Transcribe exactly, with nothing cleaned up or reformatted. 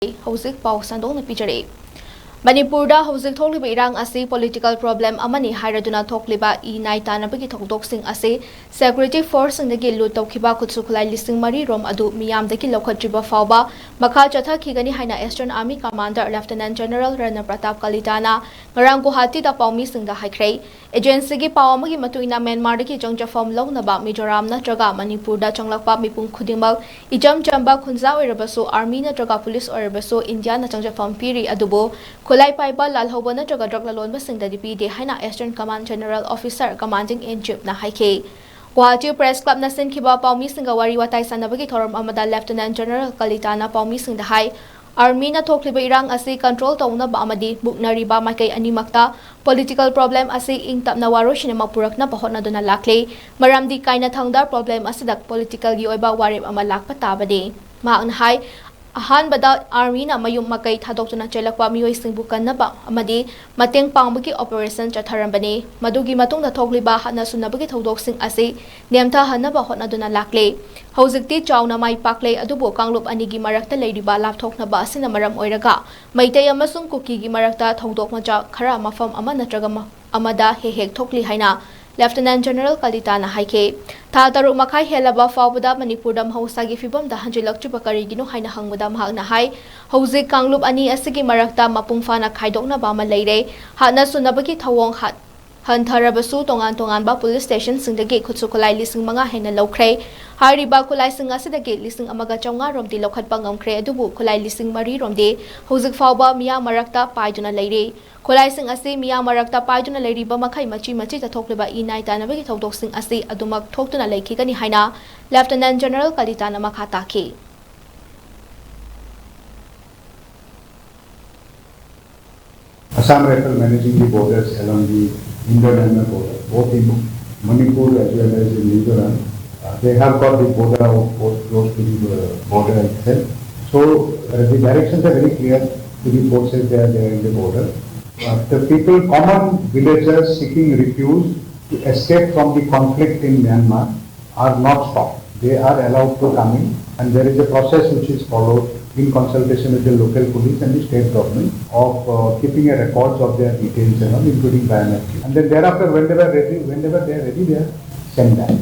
ꯍꯧꯖꯤꯛ ꯄꯥꯎ ꯁꯟꯗꯣꯛꯅ ꯄꯤꯖꯔꯛꯏ꯫ ꯃꯅꯤꯄꯨꯔꯗ ꯍꯧꯖꯤꯛ ꯊꯣꯛꯂꯤꯕ ꯏꯔꯥꯡ ꯑꯁꯤ ꯄꯣꯂꯤꯇꯤꯀꯦꯜ ꯄ꯭ꯔꯣꯕ꯭ꯂꯦꯝ ꯑꯃꯅꯤ ꯍꯥꯏꯔꯗꯨꯅ ꯊꯣꯛꯂꯤꯕ ꯏ ꯅꯥꯏ ꯇꯥꯅꯕꯒꯤ ꯊꯧꯗꯣꯛꯁꯤꯡ ꯑꯁꯤ ꯁꯦꯀ꯭ꯌꯨꯔꯤꯇꯤ ꯐꯣꯔꯁꯁꯤꯡꯗꯒꯤ ꯂꯨꯠ ꯇꯧꯈꯤꯕ ꯈꯨꯠꯁꯨ ꯈꯨꯠꯂꯥꯏ ꯂꯤꯁꯤꯡ ꯃꯔꯤ ꯔꯣꯝ ꯑꯗꯨ ꯃꯤꯌꯥꯝꯗꯒꯤ ꯂꯧꯈꯠꯇ꯭ꯔꯤꯕ ꯐꯥꯎꯕ ꯃꯈꯥ ꯆꯠꯊꯈꯤꯒꯅꯤ ꯍꯥꯏꯅ Eastern Army Commander Lieutenant General ꯔꯅ Pratap ꯀꯂꯤꯇꯥꯅ ꯉꯔꯥꯡ ꯒꯨꯋꯥꯍꯥꯇꯤꯗ ꯄꯥꯎꯃꯤꯁꯤꯡꯗ ꯍꯥꯏꯈ꯭ꯔꯦ꯫ ꯑꯦꯖꯦꯟꯁꯤꯒꯤ ꯄꯥꯎ ꯑꯃꯒꯤ ꯃꯇꯨꯡ ꯏꯟꯅ, ꯃ꯭ꯌꯥꯟꯃꯥꯔꯗꯒꯤ ꯆꯪꯖꯐꯝ ꯂꯧꯅꯕ ꯃꯤꯖꯣꯔꯥꯝ ꯅꯠꯇ꯭ꯔꯒ ꯃꯅꯤꯄꯨꯔꯗ ꯆꯪꯂꯛꯄ ꯃꯤꯄꯨꯝ ꯈꯨꯗꯤꯡꯃꯛ, ꯏꯆꯝ ꯆꯝꯕ ꯈꯨꯟꯖꯥ ꯑꯣꯏꯔꯕꯁꯨ, ꯑꯥꯔꯃꯤ ꯅꯠꯇ꯭ꯔꯒ ꯄꯨꯂꯤꯁ ꯑꯣꯏꯔꯕꯁꯨ, ꯏꯟꯗꯤꯌꯥꯅ ꯆꯪꯖꯐꯝ ꯄꯤꯔꯤ, ꯑꯗꯨꯕꯨ ꯈꯨꯠꯂꯥꯏ ꯄꯥꯏꯕ ꯂꯥꯜꯍꯧꯕ ꯅꯠꯇ꯭ꯔꯒ ꯗ꯭ꯔꯒ ꯂꯂꯣꯟꯕꯁꯤꯡꯗꯗꯤ ꯄꯤꯗꯦ ꯍꯥꯏꯅ Eastern Command General Officer Commanding in Chiefꯅ ꯍꯥꯏꯈꯤ꯫ ꯒꯨꯋꯥꯍꯥꯇꯤ ꯄ꯭ꯔꯦꯁ ꯀ꯭ꯂꯕꯅ ꯁꯤꯟꯈꯤꯕ ꯄꯥꯎꯃꯤꯁꯤꯡꯒ ꯋꯥꯔꯤ ꯋꯥꯇꯥꯏ ꯁꯥꯟꯅꯕꯒꯤ ꯊꯧꯔꯝ ꯑꯃꯗ Lieutenant General ꯀꯂꯤꯇꯥꯅ ꯄꯥꯎꯃꯤꯁꯤꯡꯗ ꯍꯥꯏ, ꯑꯥꯔꯃꯤꯅ ꯊꯣꯛꯂꯤꯕ ꯏꯔꯥꯡ ꯑꯁꯤ ꯀꯟꯇ꯭ꯔꯣꯜ ꯇꯧꯅꯕ ꯑꯃꯗꯤ ꯃꯨꯛꯅꯔꯤꯕ ꯃꯥꯏꯀꯩ ꯑꯅꯤꯃꯛꯇ ꯄꯣꯂꯤꯇꯤꯀꯦꯜ ꯄ꯭ꯔꯣꯕ꯭ꯂꯦꯝ ꯑꯁꯤ ꯏꯪ ꯇꯞꯅ ꯋꯥꯔꯣꯏꯁꯤꯟ ꯑꯃ ꯄꯨꯔꯛꯅꯕ ꯍꯣꯠꯅꯗꯨꯅ ꯂꯥꯛꯂꯤ꯫ ꯃꯔꯝꯗꯤ ꯀꯥꯏꯅꯊꯪꯗ ꯄ꯭ꯔꯣꯕ꯭ꯂꯦꯝ ꯑꯁꯤꯗ ꯄꯣꯂꯤꯇꯤꯀꯦꯜꯒꯤ ꯑꯣꯏꯕ ꯋꯥꯔꯦꯞ ꯑꯃ ꯂꯥꯛꯄ ꯇꯥꯕꯅꯤ꯫ ꯃꯍꯥꯛꯅ ꯍꯥꯏ, ꯑꯍꯥꯟꯕꯗ ꯑꯥꯔꯃꯤꯅ ꯃꯌꯨꯝ ꯃꯀꯩ ꯊꯥꯗꯣꯛꯇꯨꯅ ꯆꯦꯜꯂꯛꯄ ꯃꯤꯑꯣꯏꯁꯤꯡꯕꯨ ꯀꯟꯅꯕ ꯑꯃꯗꯤ ꯃꯇꯦꯡ ꯄꯥꯡꯕꯒꯤ ꯑꯣꯄꯔꯦꯁꯟ ꯆꯠꯊꯔꯝꯕꯅꯤ꯫ ꯃꯗꯨꯒꯤ ꯃꯇꯨꯡꯗ ꯊꯣꯛꯂꯤꯕ ꯍꯥꯠꯅ ꯁꯨꯅꯕꯒꯤ ꯊꯧꯗꯣꯛꯁꯤꯡ ꯑꯁꯤ ꯅꯦꯝꯊꯍꯟꯅꯕ ꯍꯣꯠꯅꯗꯨꯅ ꯂꯥꯛꯂꯦ꯫ ꯍꯧꯖꯤꯛꯇꯤ ꯆꯥꯎꯅ ꯃꯥꯏ ꯄꯥꯛꯂꯦ, ꯑꯗꯨꯕꯨ ꯀꯥꯡꯂꯨꯞ ꯑꯅꯤꯒꯤ ꯃꯔꯛꯇ ꯂꯩꯔꯤꯕ ꯂꯥꯞꯊꯣꯛꯅꯕ ꯑꯁꯤꯅ ꯃꯔꯝ ꯑꯣꯏꯔꯒ ꯃꯩꯇꯩ ꯑꯃꯁꯨꯡ ꯀꯨꯀꯤꯒꯤ ꯃꯔꯛꯇ ꯊꯧꯗꯣꯛ ꯃꯆꯥ ꯈꯔ ꯃꯐꯝ ꯑꯃ ꯅꯠꯇ꯭ꯔꯒ ꯃ-, ꯑꯃꯗ ꯍꯦꯛ ꯍꯦꯛ ꯊꯣꯛꯂꯤ ꯍꯥꯏꯅ Lieutenant General ꯀꯂꯤꯇꯥꯅ ꯍꯥꯏꯈꯤ꯫ ꯊꯥ ꯇꯔꯨꯛ ꯃꯈꯥꯏ ꯍꯦꯜꯂꯕ ꯐꯥꯎꯕꯗ ꯃꯅꯤꯄꯨꯔꯗ ꯃꯍꯧꯁꯥꯒꯤ ꯐꯤꯕꯝꯗ ꯍꯟꯖꯤꯜꯂꯛꯇ꯭ꯔꯤꯕ ꯀꯔꯤꯒꯤꯅꯣ ꯍꯥꯏꯅ ꯍꯪꯕꯗ ꯃꯍꯥꯛꯅ ꯍꯥꯏ, ꯍꯧꯖꯤꯛ ꯀꯥꯡꯂꯨꯞ ꯑꯅꯤ ꯑꯁꯤꯒꯤ ꯃꯔꯛꯇ ꯃꯄꯨꯡ ꯐꯥꯅ ꯈꯥꯏꯗꯣꯛꯅꯕ ꯑꯃ ꯂꯩꯔꯦ꯫ ꯍꯥꯠꯅ ꯁꯨꯅꯕꯒꯤ ꯊꯧꯑꯣꯡ ꯍꯥꯠ-, ꯍꯟꯊꯔꯕꯁꯨ ꯇꯣꯉꯥꯟ ꯇꯣꯉꯥꯟꯕ ꯄꯨꯂꯤꯁ ꯁ꯭ꯇꯦꯁꯟꯁꯤꯡꯗꯒꯤ ꯈꯨꯠꯁꯨ ꯈꯨꯠꯂꯥꯏ ꯂꯤꯁꯤꯡ ꯃꯉꯥ ꯍꯦꯟꯅ ꯂꯧꯈ꯭ꯔꯦ꯫ ꯍꯥꯏꯔꯤꯕ ꯈꯨꯠꯂꯥꯏꯁꯤꯡ ꯑꯁꯤꯗꯒꯤ ꯂꯤꯁꯤꯡ ꯑꯃꯒ ꯆꯥꯝꯃꯉꯥ ꯔꯣꯝꯗꯤ ꯂꯧꯈꯠꯄ ꯉꯝꯈ꯭ꯔꯦ, ꯑꯗꯨꯕꯨ ꯈꯨꯠꯂꯥꯏ ꯂꯤꯁꯤꯡ ꯃꯔꯤ ꯔꯣꯝꯗꯤ ꯍꯧꯖꯤꯛ ꯐꯥꯎꯕ ꯃꯤꯌꯥꯝ ꯃꯔꯛꯇ ꯄꯥꯏꯗꯨꯅ ꯂꯩꯔꯤ꯫ ꯈꯨꯠꯂꯥꯏꯁꯤꯡ ꯑꯁꯤ ꯃꯤꯌꯥꯝ ꯃꯔꯛꯇ ꯄꯥꯏꯗꯨꯅ ꯂꯩꯔꯤꯕ ꯃꯈꯩ ꯃꯆꯤ ꯃꯆꯤꯗ ꯊꯣꯛꯂꯤꯕ ꯏ ꯅꯥꯏ ꯇꯥꯅꯕꯒꯤ ꯊꯧꯗꯣꯛꯁꯤꯡ ꯑꯁꯤ ꯑꯗꯨꯃꯛ ꯊꯣꯛꯇꯨꯅ ꯂꯩꯈꯤꯒꯅꯤ ꯍꯥꯏꯅ Lieutenant General ꯀꯂꯤꯇꯥꯅ ꯃꯈꯥ ꯇꯥꯈꯤ꯫ Assam Rifle managing the borders along the Indo-Myanmar border, both in Manipur as well as in Mizoram. Uh, they have got the border outpost close to the uh, border itself. So uh, the directions are very clear to the forces there, there in the border. Uh, the people, common villagers seeking refuge to escape from the conflict in Myanmar are not stopped. they are allowed to come in, and there is a process which is followed in consultation with the local police and the state government of uh, keeping a records of their details and all, including biometrics. And then thereafter, when they were ready, whenever they are ready, they are sent back.